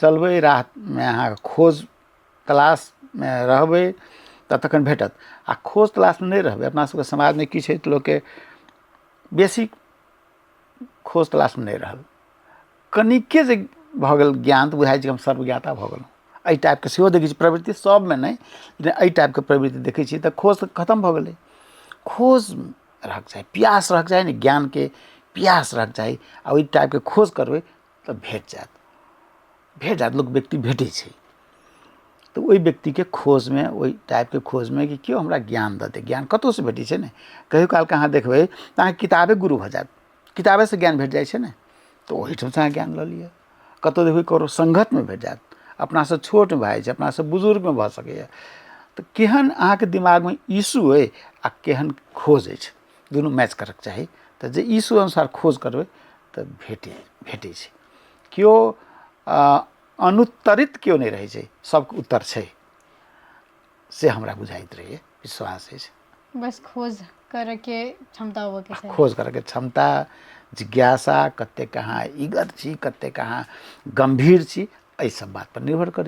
चलबै, राहमे अहाँके खोज तलाशमे रहबै तऽ तखन भेटत। आ खोज तलाशमे नहि रहबै, अपना सबके समाजमे की छै तऽ लोकके बेसी खोज तलाशमे नहि रहल, कनिके जे भऽ गेल ज्ञान तऽ बुझाइ छै कि हम सर्वज्ञाता भऽ गेलहुँ। एहि टाइपके सेहो देखै छी प्रवृत्ति सबमे नहि, लेकिन एहि टाइपके प्रवृत्ति देखै छी तऽ खोज तऽ खतम भऽ गेलै। खोज रहऽके चाही, प्यास रहऽके चाही ने, ज्ञानके प्यास रहऽके चाही। आ ओहि टाइपके खोज करबै तऽ भेट जायत, भेट जायत, लोक व्यक्ति भेटै छै। तऽ ओहि व्यक्तिके खोजमे, ओहि टाइपके खोजमे कि केओ हमरा ज्ञान दऽ दे। ज्ञान कतहुसँ भेटै छै ने, कहियो कालके अहाँ देखबै तऽ अहाँके किताबे गुरु भऽ जायत, किताबेसँ ज्ञान भेट जाइ छै ने, तऽ ओहिठामसँ अहाँ ज्ञान लऽ लिअ। कतहु देखबै ककरो सङ्गतमे भेट जायत, अपनासँ छोट भए जाइ छै, अपनासँ बुजुर्गमे भऽ सकैए। तऽ केहन अहाँके दिमागमे इशू अइ आ केहन खोज अछि, दुनू मैच करऽके चाही। तऽ जे इशू अनुसार खोज करबै तऽ भेटै छै। केओ अनुत्तरित केओ नहि रहै छै, सबके उत्तर छै, से हमरा बुझाइत रहैए, विश्वास अछि। बस खोज करऽके क्षमता होबऽके चाही। खोज करऽके क्षमता, जिज्ञासा, कतेक अहाँ ईगर छी, कतेक अहाँ गम्भीर छी, एहि सब बात पर निर्भर करै छै।